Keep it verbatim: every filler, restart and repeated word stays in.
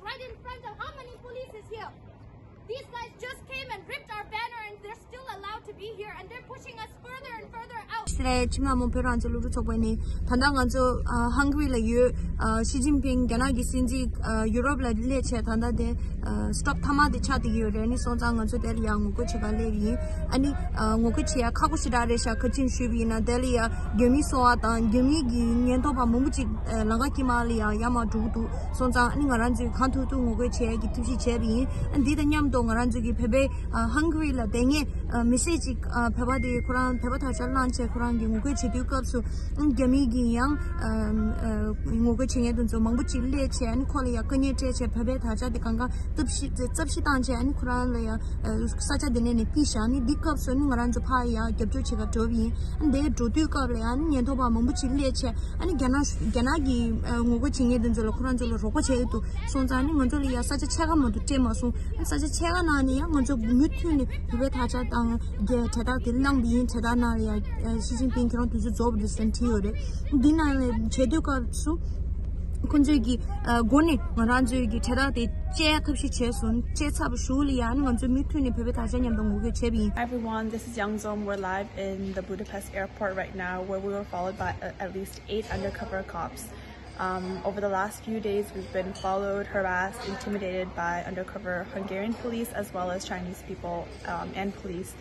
Right in front of how many police is here? These guys just came and ripped our banner and they're still allowed to be here and they're pushing us further and further out. ལས་ཁྱིམ་ལ་མོ་བོད་རང་བཙན་སློབ་ཕྲུག་ཚོགས་པ་ནས་ད་ལྟ་ང་ཚོ་ཨ་ཧང་གྷི་རི་ལ་ཡོད། ཨ་ཞི་ཅིན་ཕིང་རྒྱ་ནག་གི་སྲིད་འཛིན་ཨ་ཡུ་རོབ་ལ་སླེབས་བྱས་ད་ལྟ་དེ་ཨ་སི་ཊོབ་མཐའ་མ་དེ་ཆགས་བསྡད་ཀྱི་ཡོད་རེད། ནི་སོང་ཙང་ང་ཚོ་དེ་ལ་ཡང་ངོ་རྒོལ་བྱེད་གར་སླེབས་ཡིན། ཨ་ནི་ཨ་ངོ་རྒོལ་བྱེད་ཡ་ཁག་པོ་ཞེ་དྲག་རེད་ཤག་ག་ཅིན་ཞུས་པ་ཡིན་ན་དེ་ལ་ཡང་རྒྱ་མིའི་སོ་པ་དང་རྒྱ་མི་གི་ཉེན་རྟོག་པ་མང་པོ་ཅིག་ཨ་ལམ་ཁ་དཀྱིལ་མ་ལ་ཡང་ཡར་མར་འགྲོ་གི་འདུག་སོང་ཙང་ཨ་ནི་ང་རང་ཚོས་གང་ཐུབ་ཐུབ་ངོ་རྒོལ་བྱེད་ཡ་གི་ཐབས་ཤེས་བྱས་པ་ཡིན། ཨ་འདི་དང་མཉམ་དུ་ང་རང་ཚོ་གི་བོད་པའི་ཨ་ཧང་གྷི་རི་ལ་བསྡད་མཁན་ཨ་མི་སེར་ཅིག་ཨ་བོད་པ་དེ་ཁོ་རང་བོད་པ་དག་ཆ་བླངས་བྱས་ཁོ་རང་གི་ངོ་རྒོལ་བྱེད་དུས་སྐབས་སུ་ཨ་རྒྱ་མི་གིས་ཡང་ཨ་ཨ་ངོ་རྒོལ་བྱེད་མཁན་དེ་ཚོ་མང་པོ་ཅིག་སླེབས་བྱས། ཨ་ནི་ཁོ་ལ་ཡང་དཀའ་ངལ་སྤྲད་བྱས་བོད་པའི་དག་ཆ་དེ་གང་གང་བརྡབ་གསིག་བརྡབ་གསིག་བཏང་བྱས། ཨ་ནི་ཁོ་རང་ལ་ཡང་ཨ་ས་ཆ་དེ་ནས་ནས་ཕུད་བཞག་ནི་འདི་སྐབས་སུ་ནི་ང་རང་ཚོ་ཕར་ཡང་རྒྱབ་སྐྱོར་བྱེད་གར་འགྲོ་བ་ཡིན། ཨ་ནི་འདིར་འགྲོ་དུས་སྐབས་ལ་ཡང་ནི་ཉེན་རྟོག་པ་མང་པོ་ཅིག་སླེབས་བྱས། ཨ་ནི་རྒྱ་ནག་རྒྱ་ནག་གི་ཨ་ངོ་རྒོལ་བྱེད་མཁན་དེ་ཚོ་ལ་ཁོ་རང་ཚོ་ལ་རོགས་པ་བྱས་ཡོད་འདུག་སོང་ཙང་ནི་ང་ཚོ་ལ་ཡང་ས་ཆ་ཕྱེད་ཀ་མ་གཏོགས་སྤྲད་མ་སོང་། ས་ཆ་ཕྱེད་ཀ་ནང་ནས་ཡང་ང་ཚོ་མུ་མཐུད་ནས་བོད་པའི་དག་ཆ་དང་གི་གྲལ་སྟར་དེ་བླངས་པ་ཡིན། གྲལ་སྟར་ནང་ལ་ཡང་ཞི་ཅིན་ཕིང་ཁྱེད་རང་དུས་ཚོད་རྫོགས་པ་འདུག་ཟེར་བྲིས་ཡོད་རེད། འདི་ནང་ལ་བྱེད་དུས་སྐབས་སུ་ཁོང་ཚོས་ཀྱི་ཨ་སྒོ་ནས་ང་རང་ཚོའི་གི་གྲལ་སྟར་དེ་བཅད་ཐབས་ཤེས་བྱས་སོང་། བཅད་ཚར་བ་གཞུག་ལ་ཡང་ནི་ང་ཚོ་མུ་མཐུད་ནས་བོད་པའི་དག་ཆ་མཉམ་དུ་ངོ་རྒོལ་བྱས་པ་ཡིན། Everyone, this is Young Zom. We're live in the Budapest airport right now, where we were followed by uh, at least eight undercover cops. Um, over the last few days, we've been followed, harassed, intimidated by undercover Hungarian police as well as Chinese people um, and police.